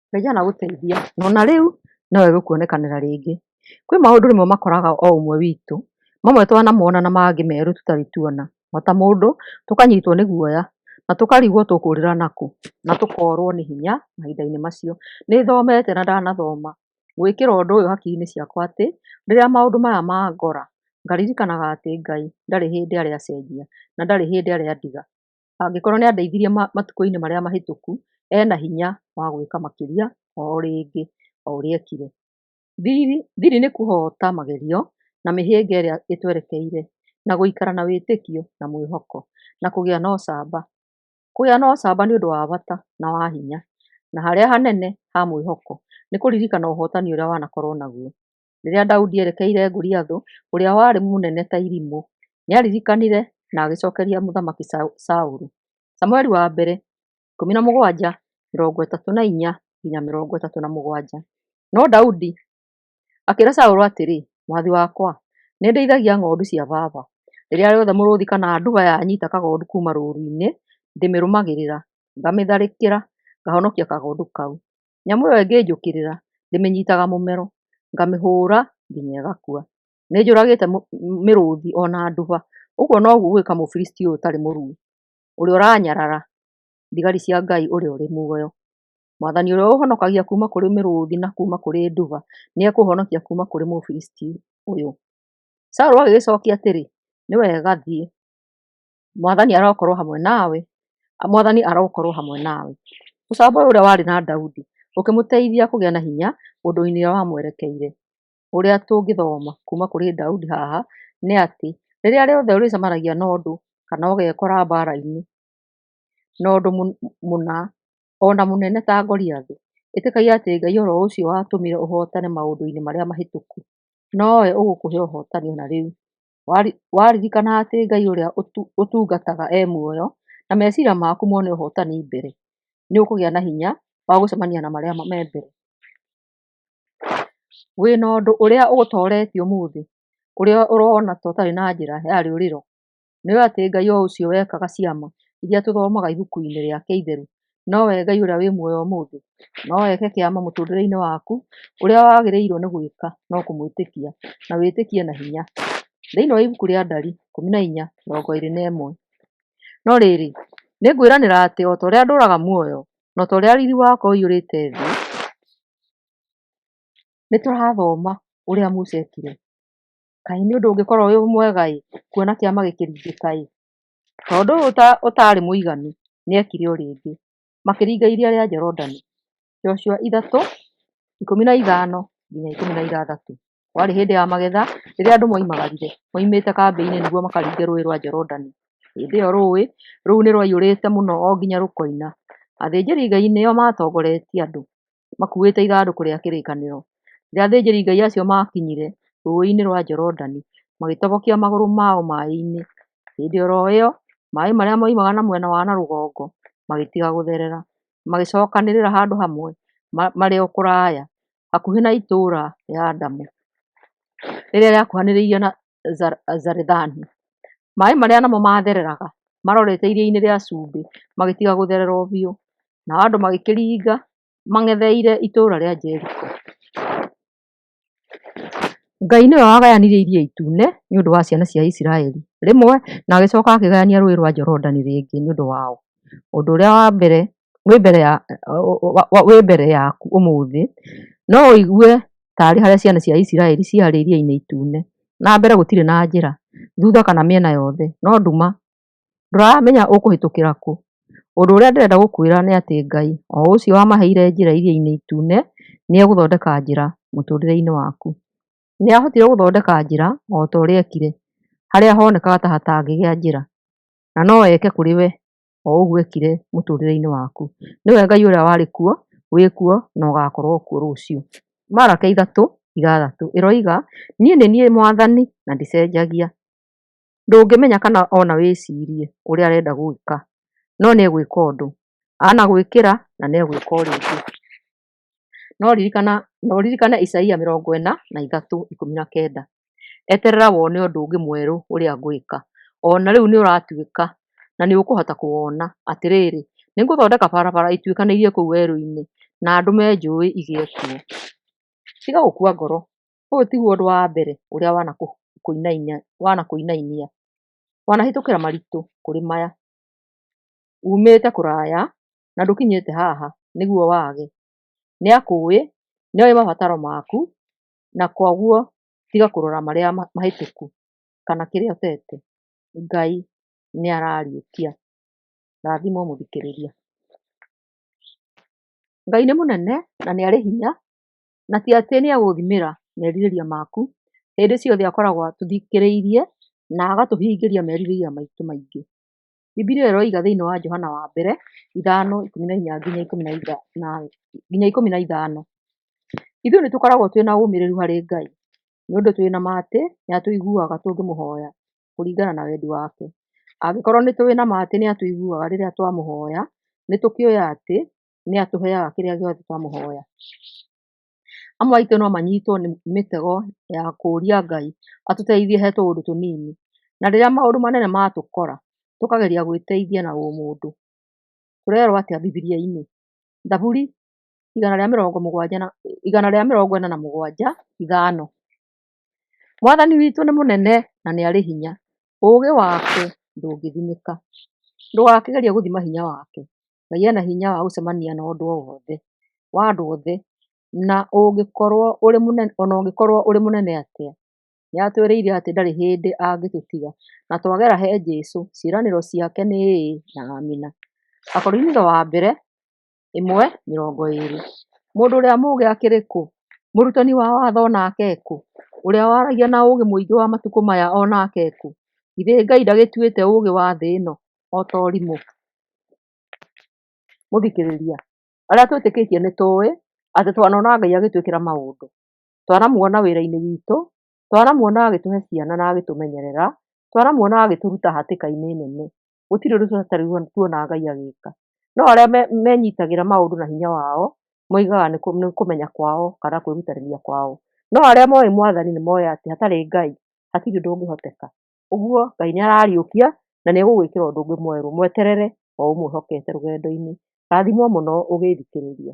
Ngai anagũteithia na ona rĩu no egũkuonekanĩra rĩngĩ. Kwĩ maũndũ rĩmwe makoraga o ũmwe witũ, mamwe twanamona na mangĩ merũ tũtarĩ tuona. O ta mũndũ tũkanyitwo nĩ guoya na tũkarigwo tũkũrĩra nakũ na tũkorwo nĩ hinya mahinda-inĩ macio. Nĩ thomete na ndanathoma gwĩkĩra ũndũ ũyũ hakiri-inĩ ciakwa atĩ rĩrĩa maũndũ maya mangora ngaririkanaga atĩ Ngai ndarĩ hĩndĩ arĩ acenjia na ndarĩ hĩndĩ arĩ andiga. Angĩkorwo nĩ andeithirie matukũ-inĩ marĩa mahĩtũku, ena hinya wa gwĩka makĩria o rĩngĩ o ũrĩa ekire. Thiri nĩ kũhota magerio na mĩhĩnga ĩrĩa ĩtwerekeire na gũikara na wĩtĩkio na mwĩhoko na kũgĩa na ũcamba. Kũgĩa na ũcamba nĩ ũndũ wa bata na wa hinya, na harĩa hanene ha mwĩhoko nĩ kũririkana ũhotani ũrĩa wanakorwo naguo. Rĩrĩa Daudi erekeire Goliathũ ũrĩa warĩ mũnene ta irimũ, nĩaririkanire na agĩcokeria mũthamaki Saũlũ. Samueli wa mbere 17:34-37. No Daudi akĩĩra Saũlũ atĩrĩ, Mwathi wakwa, nĩndĩithagia ng'ondu cia baba. Rĩrĩa rĩothe mũrũũthi kana nduba yanyiita kagondu kuuma rũũru-inĩ, ndĩmĩrũmagĩrĩra, ngamĩtharĩkĩra, ngahonokia kagondu kau. Nyamũ ĩyo ĩngĩnjũkĩrĩra, ndĩmĩnyiitaga mũmero, ngamĩhũũra nginya ĩgakua. Nĩnjũragĩte mĩrũũthi o na nduba. Ũguo noguo ngwĩka Mũfilisti ũyũ ũtarĩ mũruu, ũrĩa ũranyarara thigari cia Ngai ũrĩa ũrĩ muoyo. Mwathani ũrĩa ũũhonokagia kuuma kũrĩ mĩrũũthi na kuuma kũrĩ nduba nĩekũũhonokia kuuma kũrĩ Mũfilisti ũyũ. Saũlũ agĩgĩcookia atĩrĩ, Nĩ wega, thiĩ, Mwathani arokorwo hamwe nawe. Mwathani arokorwo hamwe nawe. Ũcamba ũyũ ũrĩa warĩ na Daudi ũkĩmũteithia kũgĩa na hinya ũndũ-inĩ ũrĩa wamwerekeire. Ũrĩa tũngĩthoma kuuma kũrĩ Daudi haha nĩ atĩ rĩrĩa rĩothe ũrĩcemanagia na ũndũ kana ũgekora mbaara-inĩ na ũndũ mũna o na mũnene ta Goliathũ, ĩtĩkagia atĩ Ngai oro ũcio watũmire ũhootane maũndũ-inĩ marĩa mahĩtũku, nowe ũgũkũhe ũhootani o na rĩu. Waririkana atĩ Ngai ũrĩa ũtungataga e muoyo na meciria maku mone ũhootani mbere, nĩ ũkũgĩa na hinya wa gũcemania na marĩa me mbere. Wĩna ũndũ ũrĩa ũgũtoretie ũmũthĩ, ũrĩa ũrona ta ũtarĩ na njĩra ya rĩũrĩro? Nĩũĩ atĩ Ngai o ũcio wekaga ciama iria tũthomaga ibuku-inĩ rĩake itheru, nowe Ngai ũrĩa wĩ muoyo ũmũthĩ? No eke kĩama mũtũrĩre-inĩ waku. Ũrĩa wagĩrĩirwo nĩ gwĩka no kũmwĩtĩkia, na wĩtĩkie na hinya. Thĩinĩ wa ibuku rĩa Ndari 14:21. No rĩrĩ, nĩngwĩranĩra atĩ o ta ũrĩa ndũũraga muoyo, na o ta ũrĩa riiri wakwa ũiyũrĩte thĩ. Nĩ tũrathoma ũrĩa Musa ekire. Kaĩ nĩ ũndũ ũngĩkorwo wĩ mwega ĩ, kuona kĩama gĩkĩringĩka ĩ. Tondũ ũyũ ũtaarĩ mũiganu, nĩ ekire o rĩngĩ. Makĩringa iria rĩa Jorodani. Joshua 3:15-16. Kwarĩ hĩndĩ ya magetha rĩrĩa andũ moimagarire moimĩte kambĩ-inĩ nĩguo makaringe Rũũĩ rwa Jorodani. Hĩndĩ ĩyo rũũĩ rũu nĩ rwaiyũrĩte mũno o nginya rũkoina. Athĩnjĩri-Ngai nĩo maatongoretie andũ, makuuĩte ithandũkũ rĩa kĩrĩkanĩro. Rĩrĩa athĩnjĩri-Ngai acio maakinyire rũũĩ-inĩ rwa Jorodani, magĩtobokia magũrũ mao maĩ-inĩ. Hĩndĩ o ro ĩyo, maĩ marĩa moimaga na mwena wa na rũgongo magĩtiga gũtherera, magĩcokanĩrĩra handũ hamwe marĩ o kũraya, hakuhĩ na itũũra rĩa Adamu, rĩrĩa rĩakuhanĩrĩirie na Zarethani. Maĩ marĩa namo maathereraga marorete Iria-inĩ rĩa Cumbĩ magĩtiga gũtherera o biũ, nao andũ magĩkĩringa mang'etheire itũũra rĩa Jeriko. Ngai nĩwe wagayanirie Iria Itune nĩ ũndũ wa ciana cia Isiraeli rĩmwe na agĩcoka akĩgayania Rũũĩ rwa Jorodani rĩngĩ nĩ ũndũ wao. Ũndũ ũrĩa wĩ mbere yaku ũmũthĩ no ũigue taarĩ harĩa ciana cia Isiraeli ciarĩ Iria-inĩ Itune. Na mbere gũtirĩ na njĩra, thutha kana mĩena yothe no nduma. Ndũramenya ũkũhĩtũkĩra kũ. Ũndũ ũrĩa ndĩrenda gũkwĩra nĩ atĩ Ngai o ũcio wamaheire njĩra Iria-inĩ Itune nĩ egũthondeka njĩra mũtũũrĩre-inĩ waku. Nĩ ahotire gũthondeka njĩra o ta ũrĩa eekire harĩa honekaga ta hatangĩgĩa njĩra, na no eke kũrĩ we o ũguo eekire mũtũũrĩre-inĩ waku. Nĩwe Ngai ũrĩa warĩ kuo, wĩ kuo na ũgaakorũo kuo rũciũ. Malaki 3:6 ĩroiga, Niĩ nĩ niĩ Mwathani na ndicenjagia. Ndũngĩmenya kana o na wĩcirie ũrĩa arenda gwĩka, no nĩ egwĩka ũndũ. Anagwĩkĩra na nĩ egwĩka o rĩngĩ. No ũririkane Isaia 43:19, Eterera wone ũndũ ũngĩ mwerũ ũrĩa ngwĩka, o na rĩu nĩũratuĩka, na nĩũkũhota kũwona. Atĩrĩrĩ, nĩngũthondeka barabara ĩtuĩkanĩirie kũu werũ-inĩ, na ndũme njũũĩ igĩe kuo. Tiga gũkua ngoro, ũyũ tiguo ũndũ wa mbere ũrĩa wanakũinainia. Wanahĩtũkĩra maritũ kũrĩ maya. Umĩte kũraya na ndũkinyĩte haha nĩguo wage. Nĩakũĩ, nĩoĩ mabataro maku na kwoguo tiga kũrora marĩa mahĩtũku kana kĩrĩa ũtete. Ngai nĩarariũkia. Rathimwo mũthikĩrĩria. Ngai nĩ mũnene na nĩ arĩ hinya, na ti atĩ nĩ egũthimĩra merirĩria maku, hĩndĩ ciothe akoragwo atũthikĩrĩirie na agatũhingĩria merirĩria maitũ maingĩ. Bibilia ĩroiga thĩinĩ wa Johana wa mbere 5:14 nginya 15, ithuĩ nĩ tũkoragwo twĩ na ũmĩrĩru harĩ Ngai, nĩ ũndũ twĩ na ma atĩ nĩ atũiguaga tũngĩmũhoya kũringana na wendi wake. Angĩkorwo nĩ tũĩ na ma atĩ nĩ atũiguaga rĩrĩa twamũhoya, nĩ tũkĩũĩ atĩ nĩ atũheaga kĩrĩa gĩothe twamũhoya. Amwe aitũ no manyitwo nĩ mĩtego ya kũũria Ngai atũteithie he tũũndũ tũnini, na rĩrĩa maũndũ manene matũkora, tũkageria gwĩteithia na ũmũndũ. Tũrerwo atĩa Bibilia-inĩ? Thaburi 147:5. Mwathani witũ nĩ mũnene na nĩ arĩ hinya, ũũgĩ wake ndũngĩthimĩka. Ndũgakĩgerie gũthima hinya wake. Ngai ena hinya wa gũcemania na ũndũ o wothe, wa andũ othe, na ũngĩkorwo ũrĩ mũnene, ona ũngĩkorwo ũrĩ mũnene atĩa. Nĩ atwĩrĩire atĩ ndarĩ hĩndĩ angĩtũtiga, na twagera he Jesũ, ciĩranĩro ciake nĩ ĩĩ na amina. Akorinitho wa mbere 1:20. Mũndũ ũrĩa mũũgĩ akĩrĩ kũ? Mũrutani wa watho o nake e kũ? Ũrĩa waragia na ũũgĩ mũingĩ wa matukũ maya o nake e kũ? Githĩ Ngai ndagĩtuĩte ũũgĩ wa thĩ ĩno o ta ũrimũ? Mũthikĩrĩria, arĩa twĩtĩkĩtie nĩ tũĩ atĩ twanona Ngai agĩtwĩkĩra maũndũ. Twanamuona wĩra-inĩ witũ, twanamuona agĩtũhe ciana na agĩtũmenyerera, twanamuona agĩtũruta hatĩka-inĩ nene. Gũtirĩ ũndũ tũtarĩ tuona Ngai agĩka. No arĩa menyitagĩra maũndũ na hinya wao, moigaga nĩ kũmenya kwao kana kwĩrutanĩria kwao. No arĩa moĩ Mwathani nĩ moĩ atĩ hatarĩ Ngai hatirĩ ũndũ ũngĩhoteka. Ũguo Ngai nĩ arariũkia na nĩ egũgwĩkĩra ũndũ ũngĩ mwerũ. Mweterere o ũmwĩhokete rũgendo-inĩ. Rathimwo mũno ũgĩthikĩrĩria.